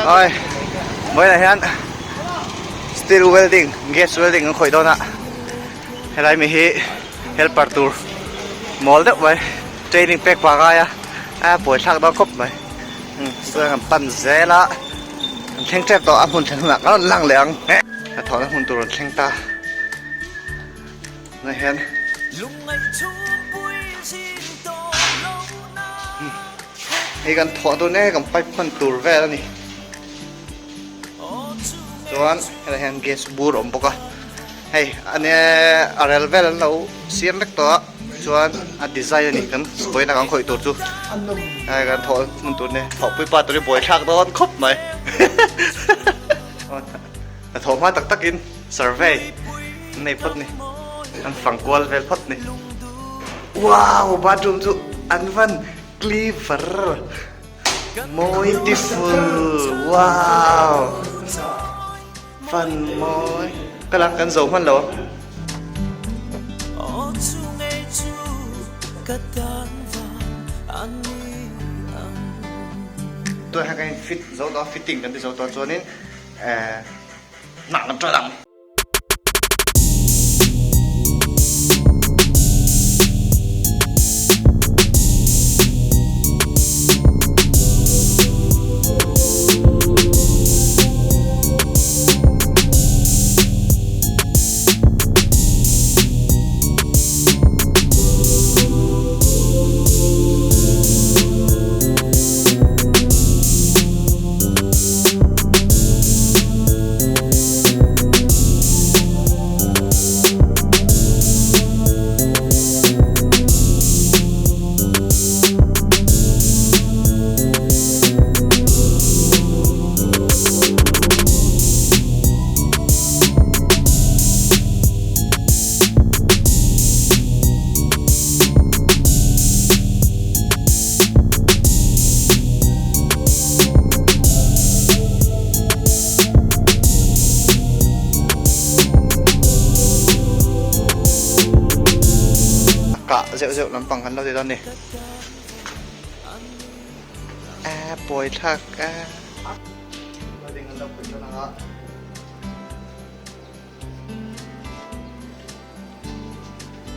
Oi vawiinah hian steel welding gas welding an khawih dawn a helai mi hi helper tur mawl deuh mai training pek vang aia a buai thlak dawn khawp mai chuan an pan zel a an thleng tep tawh a hmun thleng hunah kan rawn lang leh ang hnathawhna hmun tur an thleng ta tunah hian Hei kan thawh dawn e kan pipe hman tur vel a ni chuan helai hian gas bur a awm bawk a hei ania a rel vel an lo siam vek tawh a chuan a design a ni kan vawiin a kan khawih tur chu hei kan thawh hmun tur nia thawhpui pa tur hi buaithlak dawn khawp mai a thawh hma tak takin survey an nei phawt ni an fang kual vel phawt ni wow bathroom chu an van cleaver beautiful wow van mawi ka la kan zo hman lo tunah hian kan in fit zo tawh a fitting kan ti zo tawh a chuanin eh hnah kan ṭalh ang. A kah zeuh zeuh lampang kan lo ti dawn a ni. A pawi thlak a.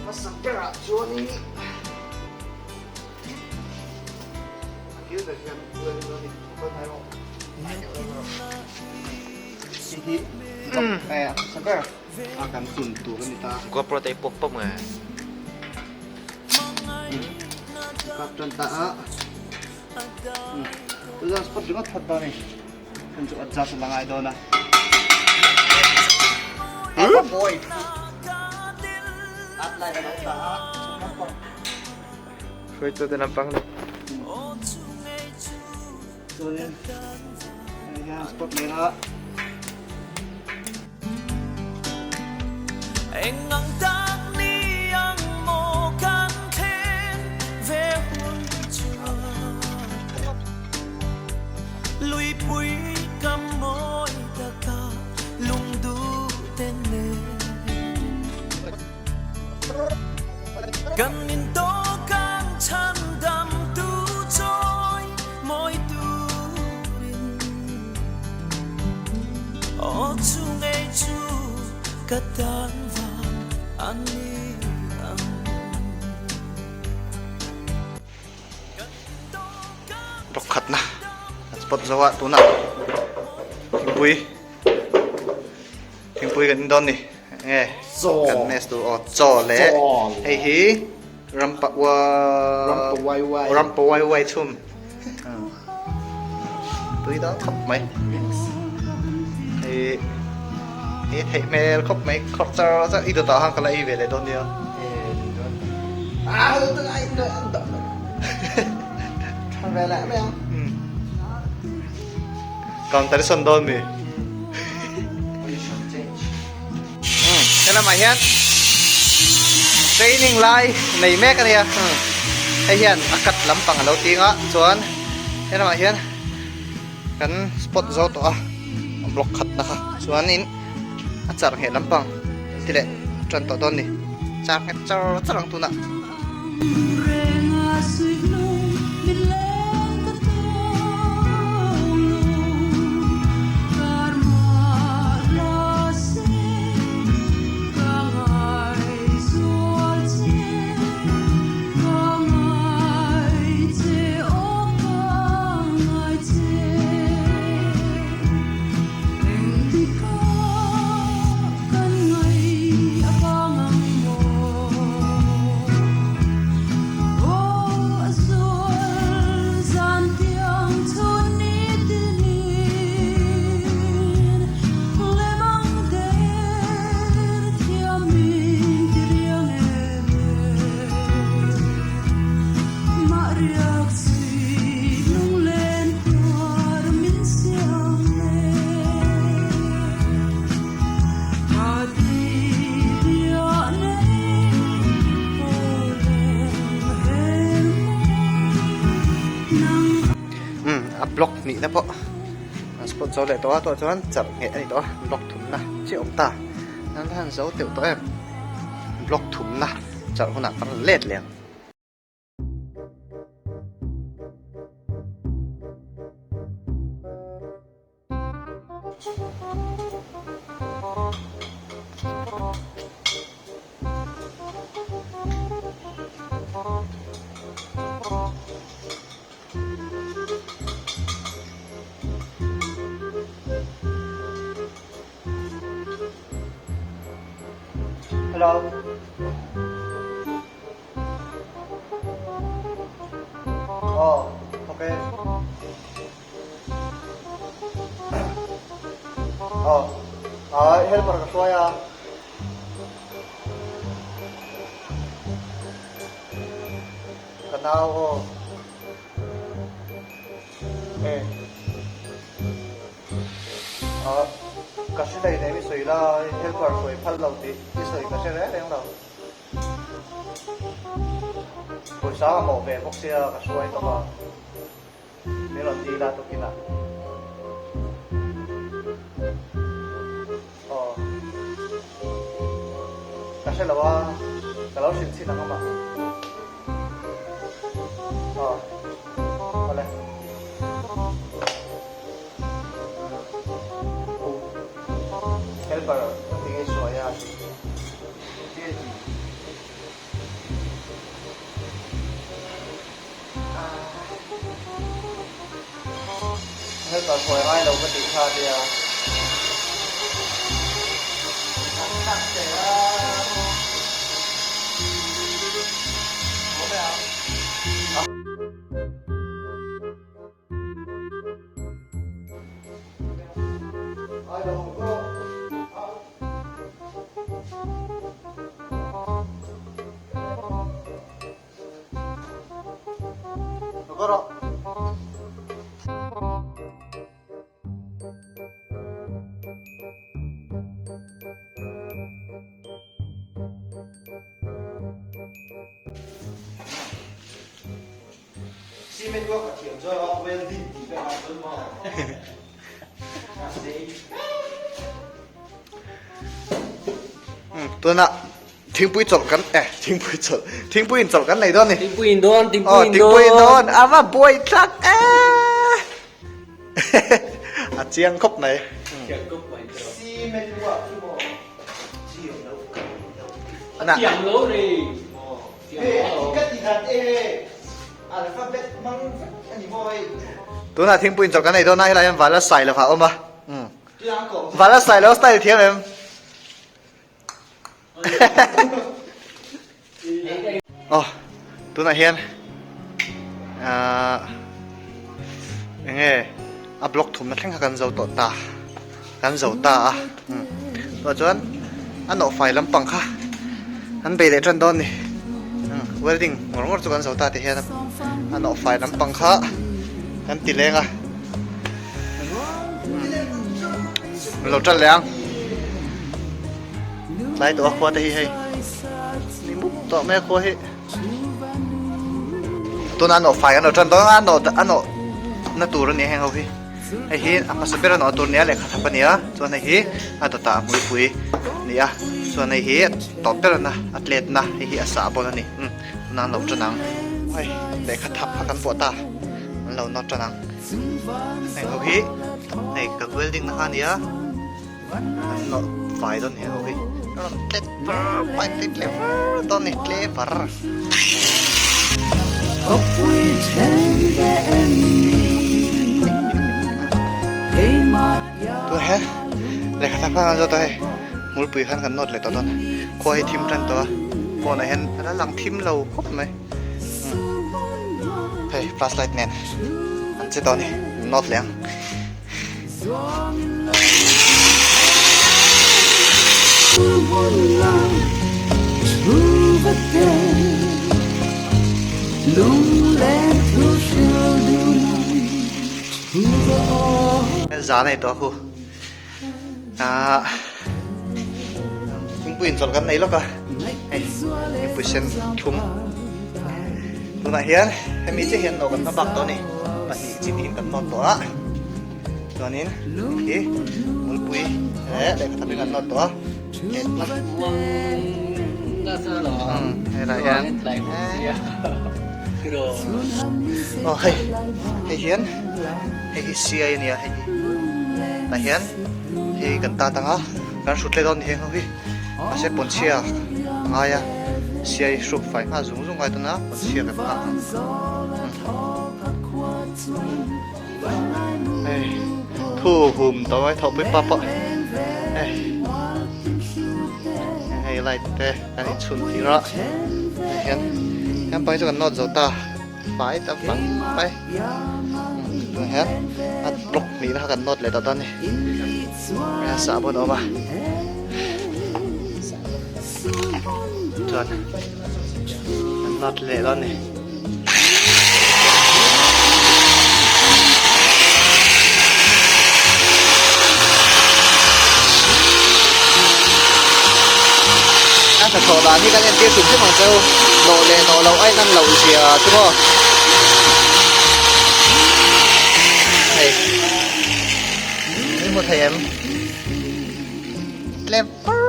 Hmasa berah chuanin a kil ber hian welding dawn a ni khaw hnai rawh hnai deuh deuh rawh hei hi a hmasa ber a kan tun tur a ni ta. GoPro te hi pawp pawp nge? Kap tan ta a tuna spot ringawt phawt dawn a ni. Kan chu adjust a la ngai dawn a. Apa boy. At lai kan ta a. Hruai tu te lampang ni. Chuanin hei hian spot leh a. Block khatna an spot zo a tunah thingpui thingpui kan in dawn ni enge kan mess tur aw chaw leh hei hi rampa ua rampa wai wai chhum tui dal khawp mai hei hei theih hmel khawp mai khawrh char char i dawtah khan ka la ei ve leh dawn nia counter sawn dawn mi helamah hian training lai nei mek a nia hei hian a cut lampang a lo ting a chuan helamah hian kan spot zo tawh a block khat na kha chuanin a char ngheh lampang ti leh tan tawh dawn a ni char nghet char char ang tunah. Block hnihna pawh an spot zo leh tawh a, tawh chuan charh ngheh a ni tawh a, block thumna chiah awm ta. An la han zo teuh tawh em? Block thumna charh hunah kan rawn let leh ang. Hello. Oh, okay. Oh, ah, helper ka hruai a. Ka nau aw. E. Ah, ka hre hlei nem i sawi la, helper hruai phal lo tih i sawi ka hre reng reng lo. Pawisa ka mawh ve bawk sia ka hruai tawp a. Min rawn dil a tukin ah. Aw. Ka hre lo a, ka lo hrilh chhin ang amah. Aw. Awle. Helper tinge suai a tih. Helper sawi ngai lo ka tih kha tia. Cement work a thiam chuan rock welding tih vel ah chuan maw Tunah thingpui chawlh kan eh thingpui chawlh thingpui in chawlh kan nei dawn ni. Thingpui in dawn thingpui in dawn. Thingpui in dawn a va buai thlak e. A chiang khawp mai. Chiang khawp mai. Cement work chu maw chiang lo. Chiang lo ri. Tunah thingpui in chawlh kan ei dawn a helai hian Vala sai lova a awm a Vala sai lo style thiam em Aw tunah hian ahh enge a block thumna thleng kha kan zo tawh ta kan zo ta a tah chuan a nawhfai lampang kha an bei leh tan dawn a ni welding ngawr ngawr chu kan zo ta tih hian a nawhfai lampang kha kan ti leng a lo tan leh ang tlai tawh a khua te hi hei ni mup tawh mai a khua hi. Tuna a nawh fai kan lo tan dawn a a nawh a nawh na tur a ni heng ho hi hei hi a hmasa ber a nawh tur a ni a lehkha thap a ni a chuan hei hi a dawtah a hmuipui a ni a chuan hei hi a tawp ber a a tlet na hei hi a sah bawn a ni umm tuna an lo tan ang hei lehkha thap kha kan vuah ta an lo nawt tan ang heng ho hi hei kan welding na kha a ni a. An nawh fai dawn ni ho hi a rawn tlet var mai tlet leh var dawn ni tle var. Tuna hian lehkha thar khan an zawt a hei hmulpui khan kan nawt leh tawh dawn khua hi thim tan tawh a phone ah hian a la lang thim lo khawp mai hei flashlight nen an che tawh a ni nawt leh ang. Zan a ni tawh a khu ahh thingpui in chawlh kan nei lawk a hei thingpui sen thlum tunah hian hemi chiah hian nawh kan hma bak tawh a ni. Pahnih chi hnihin kan nawt tawh a, chuanin hei hi mulpui leh lehkha thapin kan nawt tawh a. Helai hian aw hei hei hian hei hi siai a nia hei hi tah hian hei kan tat ang a kan hrut leh dawn ni heng ho hi mahse pawnchhia a ngai a siai hruk fai nghal zung zung ngai dawn a pawnchhia kan nghak ang hei thu hum tawh mai thawhpui pa pawh hei hei light te kan inchhun tir a hei hian hian pang hi chu kan nawt zo ta fai ta vang mai tunah hian a block hnihna kha kan nawt leh tawh dawn a ni hei a sahbawn a awm a chuan kan nawt leh dawn a ni. A hnathawh dan hi kan entir hrim hrim ang cheu nawh leh nawh loh a in an loh zia chu maw hei min hmu thei em clever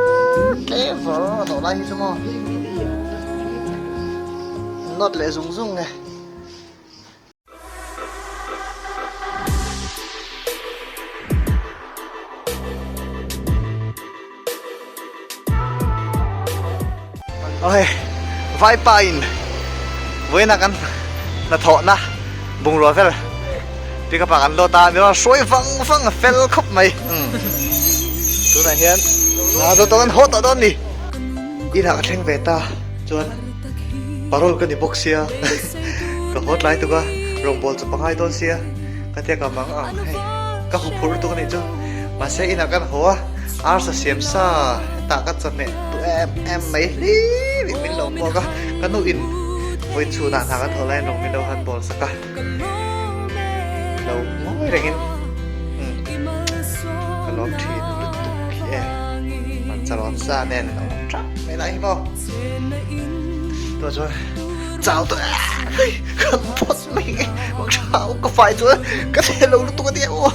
clever a nawh lai hi chu maw. Nawt leh zung zung nge. Oi, vaipa in vawiina kan hnathawhna bungrua vel pickup ah kan load a, mi rawn hruai vang vang a fel khawp mai. Tunah hian hna zawh tawh kan haw tawh dawn a ni. Inah ka thleng ve ta chuan parol ka ni bawk sia ka haw tlai tuk a rawngbawl chu pangai dawn sia ka tia ka mang ang hei ka hu phur lutuk anih chu mahse inah kan haw a arsa siam sa hetah ka chawhmeh duh em em mai hlim in min lo hmuak a ka nu in vawi chhunah hna kan thawh laiin rawng min lo han bawl sak a lo ngawi rengin ka lawm thin lutuk hi e an charawn sa nen a awm tap mai lai hi maw tawh chuan chau tawh hei ka phawt mai nge mang thau ka fai chuan ka thei lo lutuk a nia aw.